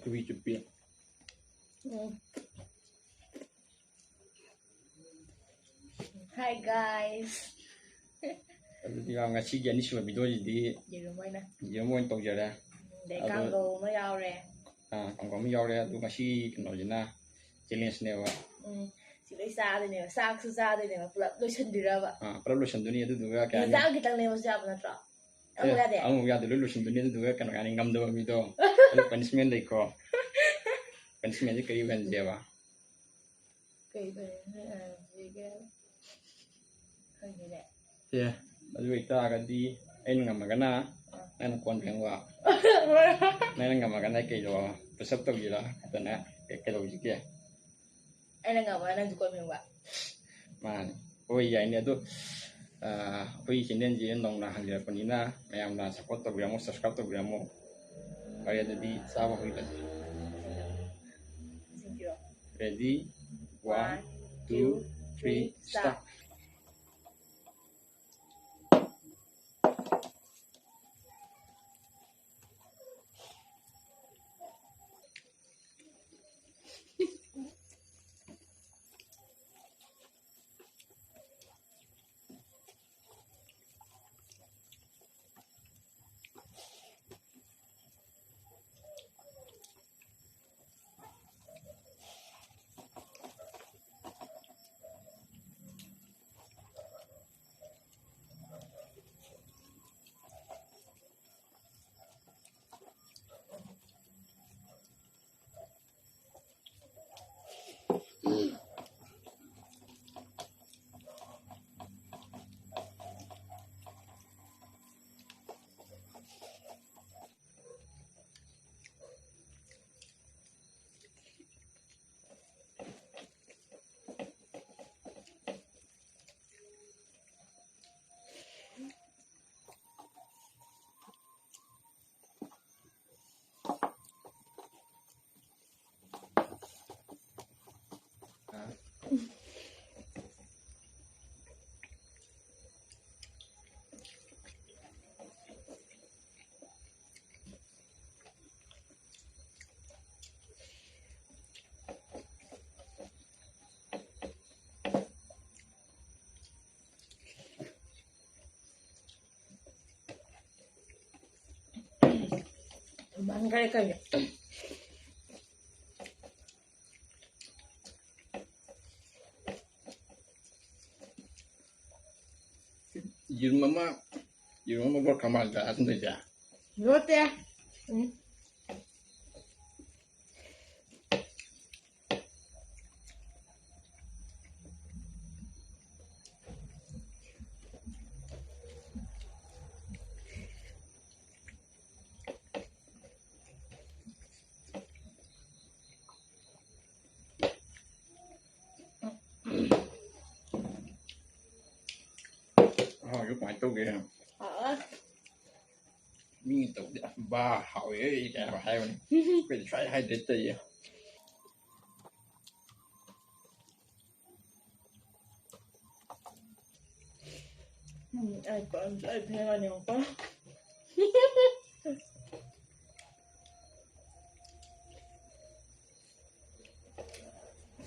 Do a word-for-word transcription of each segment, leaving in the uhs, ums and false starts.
ꯇꯨꯕꯤ ꯆꯨꯞꯄꯤ꯫ Hi guys. ꯑꯗꯨꯗꯤ ꯃꯌꯥꯝ ꯉꯁꯤꯒꯤ ꯑꯅꯤꯁꯨꯕ ꯚꯤꯗꯤꯑꯣꯁꯤꯗꯤ ꯌꯦꯔꯨꯝ ꯑꯣꯏꯅ ꯌꯦꯔꯨꯝ ꯑꯣꯏꯅ ꯇꯧꯖꯔꯦ꯫ ꯑꯗꯩ ꯑꯗꯣ- ꯀꯥꯡꯒꯧ ꯑꯃ ꯌꯥꯎꯔꯦ꯫ ꯑꯥ, ꯀꯥꯡꯒꯧ ꯑꯃ ꯌꯥꯎꯔꯦ꯫ ꯑꯗꯨ ꯉꯁꯤ ꯀꯩꯅꯣꯁꯤꯅ ꯆꯦꯂꯦꯟꯖꯅꯦꯕ꯫ ꯎꯝ ꯁꯤ ꯂꯣꯏ ꯆꯥꯗꯣꯏꯅꯦꯕ, ꯆꯥꯛꯁꯨ ꯆꯥꯗꯣꯏꯅꯦꯕ, ꯄꯨꯂꯞ ꯂꯣꯏꯁꯤꯟꯗꯣꯏꯔꯕ? ꯑꯥ, ꯄꯨꯂꯞ ꯂꯣꯏꯁꯤꯟꯗꯣꯏꯅꯤ꯫ ꯑꯗꯨꯗꯨꯒ ꯀꯩ ꯍꯥꯏꯅꯤ? ꯌꯦꯟꯖꯥꯡ ꯈꯤꯇꯪ ꯂꯦꯝꯃꯁꯨ ꯌꯥꯕ ꯅꯠꯇ꯭ꯔꯣ? ꯑꯃꯨꯛ ꯑꯦ, ꯌꯥꯗꯦ? ꯑꯃꯨꯛ ꯌꯥꯗꯦ, ꯂꯣꯏ ꯂꯣꯏꯁꯤꯟꯗꯣꯏꯅꯤ꯫ ꯑꯗꯨꯗꯨꯒ ꯀꯩꯅꯣ ꯌꯥꯅꯤ, ꯉꯝꯗꯕ ꯃꯤꯗꯣ ꯑꯗꯨ ꯄꯅꯤꯁꯃꯦꯟ ꯂꯩꯀꯣ꯫ ꯄꯅꯤꯁꯃꯦꯟꯁꯦ ꯀꯔꯤ ꯑꯣꯏꯍꯟꯁꯦꯕ? ꯀꯩ ꯇꯧꯔꯤꯅꯣ ꯍꯧꯖꯤꯛꯀꯤ? ꯈꯪꯗꯦꯅꯦ꯫ ꯑꯦ, ꯑꯗꯨ ꯑꯣꯏꯇꯥꯔꯒꯗꯤ ꯑꯩꯅ ꯉꯝꯃꯒꯅ ꯅꯪꯅ ꯀꯣꯟ ꯐꯦꯡꯕ, ꯅꯪꯅ ꯉꯝꯃꯒꯅ ꯑꯩ ꯀꯩꯗꯧꯕ? ꯄꯨꯁꯑꯞ ꯇꯧꯁꯤꯔꯥ? ꯅꯠꯇꯅ ꯀꯩ- ꯀꯩꯗꯧꯁꯤꯒꯦ? ꯑꯩꯅ ꯉꯝꯃꯒ ꯅꯪꯁꯨ ꯀꯣꯟ ꯐꯦꯡꯕ꯫ ꯃꯥꯅꯤ꯫ ꯍꯣꯏ, ꯌꯥꯏꯅꯦ꯫ ꯑꯗꯣ ꯑꯩꯈꯣꯏꯒꯤ ꯆꯦꯅꯦꯜꯁꯦ ꯅꯧꯅ ꯍꯥꯡꯖꯔꯛꯄꯅꯤꯅ ꯃꯌꯥꯝꯅ ꯁꯞꯄꯣꯔꯠ ꯇꯧꯕꯤꯔꯝꯃꯣ, ꯁꯕꯁꯀ꯭ꯔꯥꯏꯕ ꯇꯧꯕꯤꯔꯝꯃꯣ꯫ ꯐꯔꯦ, ꯑꯗꯨꯗꯤ ꯆꯥꯕ ꯍꯧꯔꯁꯤ꯫ ꯁꯤꯡꯕꯤꯔꯣ꯫ Ready? One, two, three, start. ꯃꯥꯟꯈꯔꯦ ꯀꯩꯅꯣ꯫ ꯌꯦꯔꯨꯝ ꯑꯃ, ꯌꯦꯔꯨꯝ ꯑꯃ ꯂꯣꯠꯈ꯭ꯔ ꯃꯥꯜꯂꯦ ꯑꯁꯨꯝꯗꯩꯁꯦ꯫ ꯂꯣꯠꯇꯦ꯫ ꯎꯝ꯫ ꯍꯥꯎ, ꯑꯗꯨ ꯀꯃꯥꯏꯅ ꯇꯧꯒꯦ? ꯍꯥꯎꯋꯦ꯫ ꯃꯤꯅ ꯇꯧꯕꯗꯤ "ꯑꯁ ꯕꯥ ꯍꯥꯎꯋꯦ" ꯀꯥꯏꯅ ꯍꯥꯏꯕꯅꯤ꯫ ꯑꯩꯈꯣꯏꯗꯤ ꯁ꯭ꯋꯥꯏ ꯍꯥꯏꯗ꯭ꯔꯦ ꯇꯧꯔꯤꯁꯦ꯫ ꯎꯝ, ꯑꯩ ꯀꯣꯟꯁꯨ ꯑꯩ ꯐꯦꯡꯉꯅꯤꯕꯀꯣ꯫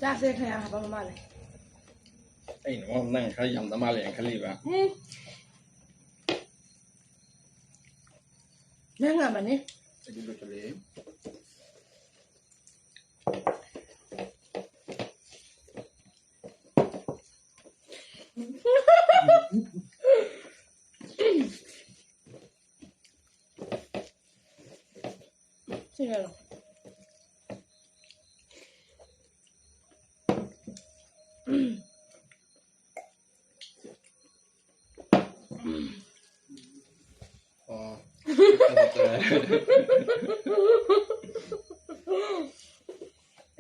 ꯆꯥꯛꯁꯦ ꯈꯔ ꯌꯥꯝ ꯍꯥꯞꯄꯝꯕ ꯃꯥꯜꯂꯦ꯫ ꯑꯩꯅ ꯑꯃꯨꯛ ꯅꯪ ꯈꯔ ꯌꯥꯝꯗ ꯃꯥꯜꯂꯦꯅ ꯈꯜꯂꯤꯕ꯫ ꯎꯝ꯫ ꯅꯪ ꯉꯝꯃꯅꯤ꯫ ꯑꯩꯗꯤ ꯂꯣꯏꯁꯤꯜꯂꯛꯑꯦ꯫ ꯁꯤꯔꯣ꯫ ꯑꯣ꯫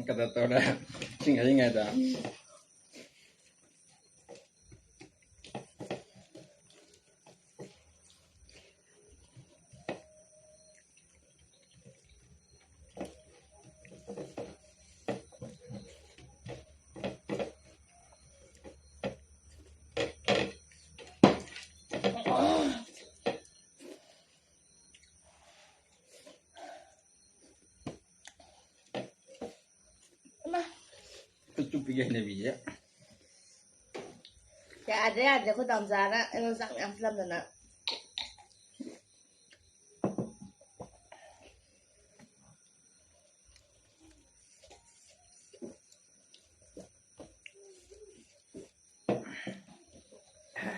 ꯀꯩꯅꯣ ꯇꯧꯔꯦ꯫ ꯏꯁꯤꯡ ꯍꯩꯔꯤꯉꯩꯗ꯫ ꯈꯨꯠ ꯆꯨꯞꯄꯤꯒꯤ ꯍꯩꯅꯕꯤꯁꯦ꯫ ꯌꯥꯗ꯭ꯔꯦ, ꯌꯥꯗ꯭ꯔꯦ, ꯑꯩꯈꯣꯏ ꯇꯥꯃꯣꯆꯥꯅ ꯑꯩꯉꯣꯟꯗ ꯆꯥꯛ ꯃꯌꯥꯝ ꯁꯤꯜꯂꯝꯗꯅ꯫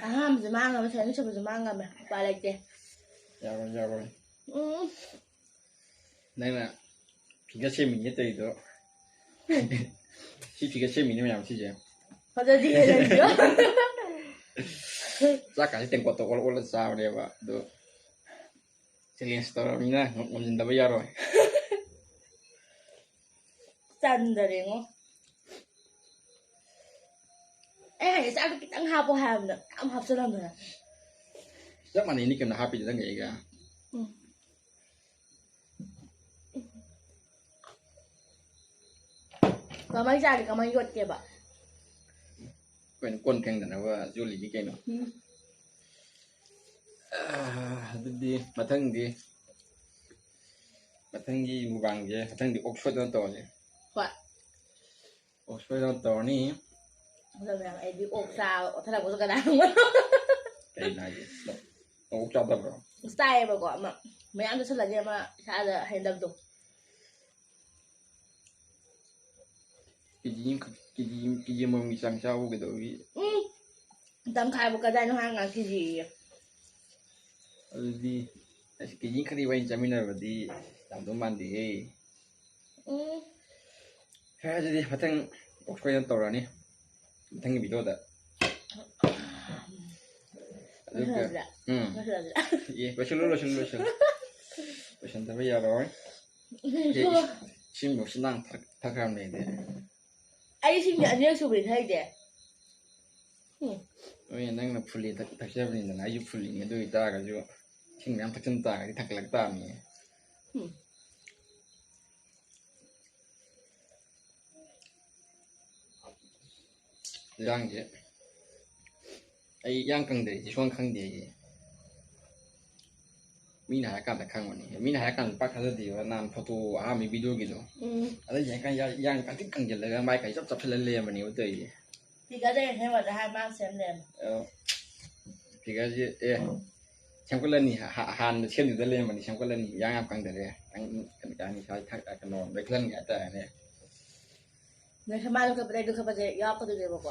ꯑꯍꯥꯟꯕꯁꯨ ꯃꯥꯡꯉꯝꯃꯦ, ꯁꯦꯀꯦꯟ ꯁꯨꯕꯁꯨ ꯃꯥꯡꯉꯝꯃꯦ, ꯎꯄꯥꯏ ꯂꯩꯇꯦ꯫ ꯌꯥꯔꯣꯏ, ꯌꯥꯔꯣꯏ꯫ ꯎꯝ꯫ ꯅꯪꯅ ꯐꯤꯒꯔ ꯁꯦꯝꯃꯤꯅꯦ ꯇꯧꯔꯤꯗꯣ꯫ ꯁꯤ ꯐꯤꯒꯔ ꯁꯦꯝꯃꯤꯅꯦ ꯃꯌꯥꯝ ꯁꯤꯁꯦ꯫ ꯐꯖꯗꯦ ꯅꯪꯁꯨ꯫ ꯆꯥꯛꯀꯥꯁꯦ ꯇꯦꯡꯀꯣꯠꯇ ꯑꯣꯜꯂ ꯑꯣꯜꯂ ꯆꯥꯕꯅꯦꯕ꯫ ꯑꯗꯣ ꯆꯦꯂꯦꯟꯖ ꯇꯧꯔꯕꯅꯤꯅ ꯉꯝ-, ꯉꯝꯁꯤꯟꯗꯕ ꯌꯥꯔꯣꯏ꯫ ꯆꯟꯗꯔꯦꯉꯣ꯫ ꯑꯩ ꯍꯥꯏꯁꯦ ꯆꯥꯛꯇꯣ ꯈꯤꯇꯪ ꯍꯥꯞꯄꯣ ꯍꯥꯏꯕꯗ ꯌꯥꯝ ꯍꯥꯞꯆꯜꯂꯝꯗꯅ꯫ ꯆꯞ ꯃꯥꯟꯅꯩꯅꯤ ꯀꯩꯅꯣ ꯍꯥꯞꯄꯤꯗꯣ ꯅꯪꯒ ꯑꯩꯒ꯫ ꯎꯝ꯫ ꯀꯃꯥꯏ ꯆꯥꯒꯦ, ꯀꯃꯥꯏ ꯌꯣꯠꯀꯦꯕ? ꯑꯩꯈꯣꯏꯅ ꯀꯣꯟ ꯐꯦꯡꯗꯅꯕ ꯌꯣꯠꯂꯤꯅꯤ ꯀꯩꯅꯣ꯫ ꯎꯝ꯫ ꯑꯥ, ꯑꯗꯨꯗꯤ ꯃꯊꯪꯗꯤ, ꯃꯊꯪꯒꯤ ꯃꯨꯛꯕꯥꯡꯁꯦ, ꯃꯊꯪꯗꯤ ꯑꯣꯛ ꯁꯣꯏꯗꯅ ꯇꯧꯔꯁꯦ꯫ ꯍꯣꯏ꯫ ꯑꯣꯛ ꯁꯣꯏꯗꯅ ꯇꯧꯔꯅꯤ꯫ ꯑꯗꯣ ꯃꯌꯥꯝ, ꯑꯩꯗꯤ ꯑꯣꯛ ꯆꯥꯕ ꯑꯣꯊꯔꯛꯄꯁꯨ ꯀꯅꯥꯅꯣ? ꯀꯩꯅꯣ ꯍꯥꯏꯁꯦ? ꯅꯪ, ꯅꯪ ꯑꯣꯛ ꯆꯥꯗꯕ꯭ꯔꯣ? ꯆꯥꯏꯌꯦꯕꯀꯣ, ꯑꯃ ꯃꯌꯥꯝ ꯆꯥꯁꯤꯜꯂꯗꯤ ꯑꯃ ꯏꯁꯥꯗ ꯍꯩꯅꯗꯕꯗꯣ꯫ ꯀꯦ ꯖꯤ ꯑꯃꯈꯛ, ꯀꯦ ꯖꯤ, ꯀꯦ ꯖꯤ ꯑꯃꯃꯝꯒꯤ ꯆꯥꯡ ꯆꯥꯕꯕꯨ ꯀꯩꯗꯧꯏ? ꯎꯝ꯫ ꯇꯪꯈꯥꯏꯕꯨ ꯀꯗꯥꯏꯅꯣ ꯍꯥꯏꯔꯒ ꯀꯦ ꯖꯤ ꯌꯦ꯫ ꯑꯗꯨꯗꯤ ꯑꯁ ꯀꯦ ꯖꯤ ꯑꯃꯈꯛꯇ ꯏꯕꯥꯅꯤ ꯆꯥꯃꯤꯟꯅꯔꯕꯗꯤ ꯌꯥꯝꯗꯧ ꯃꯥꯟꯗꯦꯍꯦ꯫ ꯎꯝ꯫ ꯍꯦ, ꯑꯗꯨꯗꯤ ꯃꯊꯪ ꯑꯣꯛꯁꯣꯏꯗ ꯇꯧꯔꯛꯑꯅꯤ꯫ ꯃꯊꯪꯒꯤ ꯚꯤꯗꯤꯑꯣꯗ꯫ ꯑꯗꯨꯒ, ꯂꯣꯏꯁꯤꯜꯂꯁꯤꯔꯥ? ꯎꯝ꯫ ꯂꯣꯏꯁꯤꯜꯂꯁꯤꯔꯥ? ꯑꯦ, ꯂꯣꯏꯁꯤꯜꯂꯨ, ꯂꯣꯏꯁꯤꯜꯂꯨ, ꯂꯣꯏꯁꯤꯜꯂꯨ꯫ ꯂꯣꯏꯁꯤꯟꯗꯕ ꯌꯥꯔꯣꯏ꯫ ꯑꯦ, ꯏꯁꯤꯡ, ꯏꯁꯤꯡ ꯅꯨꯡꯁꯤ ꯅꯥꯟ ꯊꯛ-, ꯊꯛꯈ꯭ꯔꯕꯅꯦ ꯑꯩꯗꯤ꯫ ꯑꯩ ꯏꯁꯤꯡꯁꯦ ꯑꯅꯤꯔꯛ ꯁꯨꯕꯅꯤ ꯊꯛꯏꯁꯦ꯫ ꯎꯝ꯫ ꯍꯣꯏ, ꯅꯪꯅ ꯐꯨꯜꯂꯤ ꯊꯛ-, ꯊꯛꯆꯕꯅꯤꯗꯅ, ꯑꯩꯁꯨ ꯐꯨꯜꯂꯤꯅꯤ꯫ ꯑꯗꯨ ꯑꯣꯏꯇꯥꯔꯒꯁꯨ ꯏꯁꯤꯡ ꯃꯌꯥꯝ ꯊꯛꯆꯤꯟ ꯇꯥꯔꯒꯗꯤ ꯊꯛꯀꯠꯂꯛ ꯇꯥꯕꯅꯤ꯫ ꯎꯝ꯫ ꯏꯟꯖꯥꯡꯁꯦ ꯑꯩ ꯏꯌꯥꯡ ꯀꯪꯗꯔꯤꯁꯦ ꯁꯨꯡꯈꯪ ꯈꯪꯗꯦ ꯑꯩꯁꯦ꯫ ꯃꯤꯅ ꯍꯥꯏꯔꯀꯥꯟꯗ ꯈꯪꯕꯅꯤ꯫ ꯃꯤꯅ ꯍꯥꯏꯔꯀꯥꯟꯗ ꯄꯥꯛ ꯊꯥꯖꯗꯦꯕ꯫ ꯅꯍꯥꯟ ꯐꯣꯇꯣ ꯑꯍꯥꯟꯕ ꯚꯤꯗꯤꯑꯣꯒꯤꯗꯣ꯫ ꯎꯝ꯫ ꯑꯗ ꯌꯦꯡꯉꯀꯥꯟꯗ ꯏꯌꯥꯡ, ꯏꯌꯥꯡ ꯀꯪꯇ꯭ꯔꯤꯛ ꯀꯪꯁꯤꯜꯂꯒ ꯃꯥꯏ ꯀꯥꯏ ꯆꯞ ꯆꯞꯁꯤꯜꯂ ꯂꯩꯔꯝꯕꯅꯦꯕ ꯇꯧꯔꯤꯁꯦ꯫ ꯐꯤꯒꯔꯗ ꯌꯦꯡꯉꯦ ꯍꯥꯏꯕ ꯍꯥꯏ ꯃꯥ ꯁꯦꯝ ꯂꯩꯔꯝꯃꯦ꯫ ꯑ, ꯐꯤꯒꯔꯁꯦ, ꯑꯦ, ꯁꯦꯝꯒꯠꯂꯅꯤ꯫ ꯍꯥ-, ꯍꯥ-, ꯍꯥꯟꯅ ꯁꯦꯝꯗꯨꯗ ꯂꯩꯔꯝꯕꯅꯤ, ꯁꯦꯝꯒꯠꯂꯅꯤ꯫ ꯏꯌꯥꯡ ꯌꯥꯝ ꯀꯪꯗꯔꯦ꯫ ꯈꯤꯇꯪ ꯀꯩꯅꯣ ꯀꯩ ꯍꯥꯏꯅꯤ, ꯏꯁꯥ ꯊꯛ-, ꯀꯩꯅꯣ ꯅꯣꯏꯈꯠꯍꯟꯒꯦ ꯍꯥꯏꯇꯥꯔꯦꯅꯦ꯫ ꯅꯣꯏꯈꯠ-, ꯃꯥ ꯅꯣꯏꯈꯠꯄꯗ ꯑꯩ ꯅꯣꯏꯈꯠꯄꯁꯦ ꯌꯥꯎꯔꯛꯀꯗꯣꯏꯅꯦꯕꯀꯣ꯫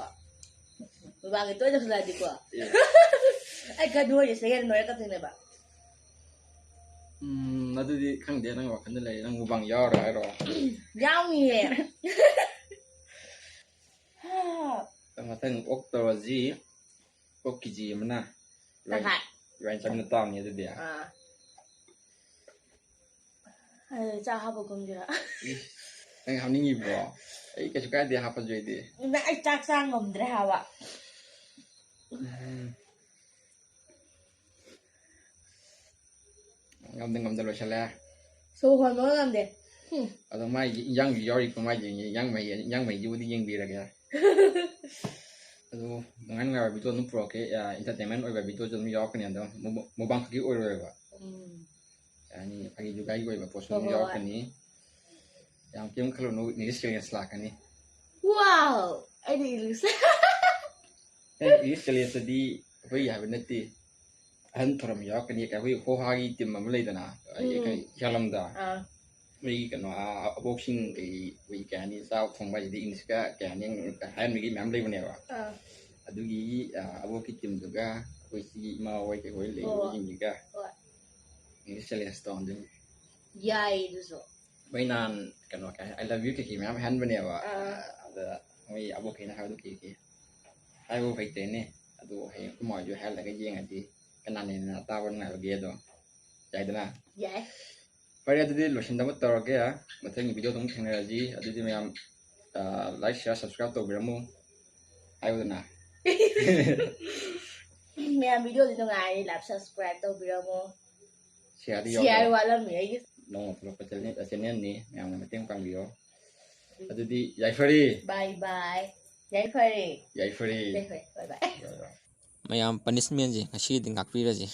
ꯃꯨꯛꯕꯥꯡꯒꯤ ꯇꯣꯏꯅ ꯇꯧꯁꯜꯂꯛꯑꯗꯤꯀꯣ꯫ ꯑꯩ ꯈꯔ ꯅꯣꯏꯔꯤꯁꯦ ꯍꯦꯟꯅ ꯅꯣꯏꯔꯛꯀꯗꯣꯏꯅꯦꯕ꯫ ꯎꯝ ꯑꯗꯨꯗꯤ ꯈꯪꯗꯦ, ꯅꯪ ꯋꯥꯈꯜꯗ ꯂꯩꯔꯦ꯫ ꯅꯪ ꯃꯨꯛꯕꯥꯡ ꯌꯥꯎꯔ ꯍꯥꯏꯔꯣ? ꯌꯥꯎꯅꯤꯌꯦ꯫ ꯃꯊꯪ ꯑꯣꯛ ꯇꯧꯔꯁꯤ꯫ ꯑꯣꯛ ꯀꯦ ꯖꯤ ꯑꯃꯅ ꯏꯕꯥꯅꯤ ꯇꯪꯈꯥꯏ꯫ ꯏꯕꯥꯅꯤ ꯆꯥꯃꯤꯟꯅ ꯇꯥꯕꯅꯤ ꯑꯗꯨꯗꯤ꯫ ꯑꯥ꯫ ꯑꯗꯨ ꯆꯥꯛ ꯍꯥꯞꯄ ꯀꯨꯝꯁꯤꯔ? ꯅꯪ ꯍꯥꯞꯅꯤꯡꯉꯤꯕ꯭ꯔꯣ? ꯑꯩ ꯀꯩꯁꯨ ꯀꯥꯏꯗꯦ, ꯍꯥꯞꯄꯁꯨ ꯑꯩꯗꯤ꯫ ꯅꯪ ꯑꯩ ꯆꯥꯛ ꯆꯥ ꯉꯝꯗ꯭ꯔꯦ ꯍꯥꯏꯕ꯫ ꯎꯝ꯫ ꯉꯝꯗ ꯉꯝꯗ ꯂꯣꯏꯁꯜꯂꯦ꯫ ꯁꯣꯔ ꯍꯣꯟꯕꯒ ꯉꯝꯗꯦ꯫ ꯑꯗꯣ ꯃꯥꯏꯗꯤ ꯏꯟꯖꯥꯡꯁꯨ ꯌꯥꯎꯔꯤꯀꯣ, ꯃꯥꯏꯗꯤ ꯏꯟꯖꯥꯡ ꯃꯍꯤ, ꯏꯟꯖꯥꯡ ꯃꯍꯤꯁꯤꯕꯨꯗꯤ ꯌꯦꯡꯕꯤꯔꯒꯦ꯫ ꯑꯗꯨ ꯅꯨꯡꯉꯥꯏ ꯅꯨꯡꯉꯥꯏꯕ ꯚꯤꯗꯤꯑꯣ ꯑꯗꯨꯝ ꯄꯨꯔꯛꯀꯦ꯫ ꯑꯦꯟꯇꯔꯇꯦꯟꯃꯦꯟ ꯑꯣꯏꯕ ꯚꯤꯗꯤꯑꯣꯁꯨ ꯑꯗꯨꯝ ꯌꯥꯎꯔꯛꯀꯅꯤ꯫ ꯑꯗꯣ ꯃꯨꯛꯕꯥꯡ ꯈꯛꯀꯤ ꯑꯣꯏꯔꯣꯏꯕ꯫ ꯎꯝ꯫ ꯌꯥꯅꯤ, ꯐꯥꯒꯤ ꯖꯨꯒꯥꯏꯒꯤ ꯑꯣꯏꯕ ꯄꯣꯠꯁꯨ ꯑꯗꯨꯝ ꯍꯣꯏ, ꯍꯣꯏ, ꯍꯣꯏ꯫ ꯌꯥꯎꯔꯛꯀꯅꯤ꯫ ꯌꯥꯝ ꯀꯩꯝ ꯈꯜꯂꯨꯅꯨ, ꯏꯪꯂꯤꯁ ꯆꯦꯂꯦꯟꯖ ꯂꯥꯛꯀꯅꯤ꯫ ꯋꯥꯎ! ꯑꯩꯗꯤ ꯏꯪꯂꯤꯁ꯫ ꯑꯦ, ꯏꯪꯂꯤꯁ ꯆꯦꯂꯦꯟꯖꯇꯗꯤ ꯑꯩꯈꯣꯏꯒꯤ ꯍꯥꯏꯕ ꯅꯠꯇꯦ꯫ ꯑꯍꯟ ꯊꯧꯔꯝ ꯌꯥꯎꯔꯛꯀꯅꯤ꯫ ꯑꯩꯈꯣꯏ ꯍꯣꯍꯥꯒꯤ ꯇꯤꯝ ꯑꯃ ꯂꯩꯗꯅ, ꯑꯩ, ꯎꯝ꯫ ꯑꯩꯈꯣꯏ ꯍꯤꯌꯥꯂꯝꯗ꯫ ꯑꯥ꯫ ꯑꯩꯈꯣꯏꯒꯤ ꯀꯩꯅꯣ, ꯑꯥ, ꯑꯕꯣꯛꯁꯤꯡ ꯀꯩ, ꯑꯩꯈꯣꯏ ꯀꯩ ꯍꯥꯏꯅꯤ, ꯆꯥꯛ ꯊꯣꯡꯕ ꯍꯥꯏꯁꯤꯗꯤ ꯏꯪꯂꯤꯁꯀ ꯀꯩ ꯍꯥꯏꯅꯤ, ꯍꯥꯏꯍꯟꯕꯒꯤ ꯃꯌꯥꯝ ꯂꯩꯕꯅꯦꯕ꯫ ꯑꯥ꯫ ꯑꯗꯨꯒꯤ, ꯑꯥ, ꯑꯕꯣꯛꯀꯤ ꯇꯤꯝꯗꯨꯒ ꯑꯩꯈꯣꯏ ꯁꯤꯒꯤ ꯏꯃꯥ ꯍꯣꯏ ꯀꯩ ꯍꯣꯏ ꯍꯣꯏ꯫ ꯂꯩꯕꯁꯤꯡꯁꯤꯒ ꯍꯣꯏ꯫ ꯏꯪꯂꯤꯁ ꯆꯦꯂꯦꯟꯖ ꯇꯧꯍꯟꯗꯣꯏꯅꯤ꯫ ꯌꯥꯏ ꯑꯗꯨꯁꯨ꯫ ꯃꯣꯏ ꯅꯍꯥꯟ ꯀꯩꯅꯣ, ꯀꯩ ꯍꯥꯏ, "I love you" ꯀꯩꯀꯩ ꯃꯌꯥꯝ ꯍꯥꯏꯍꯟꯕꯅꯦꯕ꯫ ꯑꯥ꯫ ꯑꯗ ꯃꯣꯏ ꯑꯕꯣꯛꯈꯩꯅ ꯍꯥꯏꯕꯗꯨ ꯀꯩꯀꯩ ꯍꯥꯏꯕ ꯍꯩꯇ꯭ꯔꯦꯅꯦ꯫ ꯑꯗꯨ ꯍꯌꯦꯡ ꯑꯩꯈꯣꯏ ꯃꯥ ꯍꯣꯏꯁꯨ ꯍꯥꯏꯍꯜꯂꯒ ꯌꯦꯡꯉꯗꯤ ꯀꯅꯥꯅ ꯍꯦꯟꯅ ꯇꯥꯕ ꯅꯨꯡꯉꯥꯏꯕꯒꯦ ꯑꯗꯣ꯫ ꯌꯥꯏꯗꯅ? ꯌꯥꯏ꯫ ꯐꯔꯦ, ꯑꯗꯨꯗꯤ ꯂꯣꯏꯁꯤꯟꯅꯕ ꯇꯧꯔꯒꯦ꯫ ꯃꯊꯪꯒꯤ ꯚꯤꯗꯤꯑꯣꯗ ꯑꯃꯨꯛ ꯊꯦꯡꯅꯔꯁꯤ꯫ ꯑꯗꯨꯗꯤ ꯃꯌꯥꯝ, ꯑ, like, share, subscribe ꯇꯧꯕꯤꯔꯝꯃꯨ꯫ ꯍꯥꯏꯌꯨꯗꯅ꯫ ꯃꯌꯥꯝ ꯚꯤꯗꯤꯑꯣꯗꯤ ꯅꯨꯡꯉꯥꯏꯔꯤ, like, subscribe ꯇꯧꯕꯤꯔꯝꯃꯣ꯫ Share ꯗꯤ Share ꯌꯥꯎꯗꯕ꯫ ꯋꯥꯠꯂꯝꯃꯤ ꯑꯩꯒꯤ꯫ ꯅꯣꯡꯃ ꯄꯨꯔꯛꯄ ꯆꯦꯅꯦꯜ, ꯆꯦꯅꯦꯜꯅꯤ, ꯃꯌꯥꯝꯅ ꯃꯇꯦꯡ ꯄꯥꯡꯕꯤꯌꯣ꯫ ꯑꯗꯨꯗꯤ ꯌꯥꯏꯐꯔꯦ꯫ Bye bye꯫ ꯌꯥꯏꯐꯔꯦ꯫ ꯌꯥꯏꯐꯔꯦ꯫ ꯌꯥꯏꯐꯔꯦ꯫ Bye bye꯫ ꯃꯌꯥꯝ ꯄꯅꯤꯁꯃꯦꯟꯁꯦ ꯉꯁꯤꯒꯤꯗꯤ ꯉꯥꯛꯄꯤꯔꯁꯦ꯫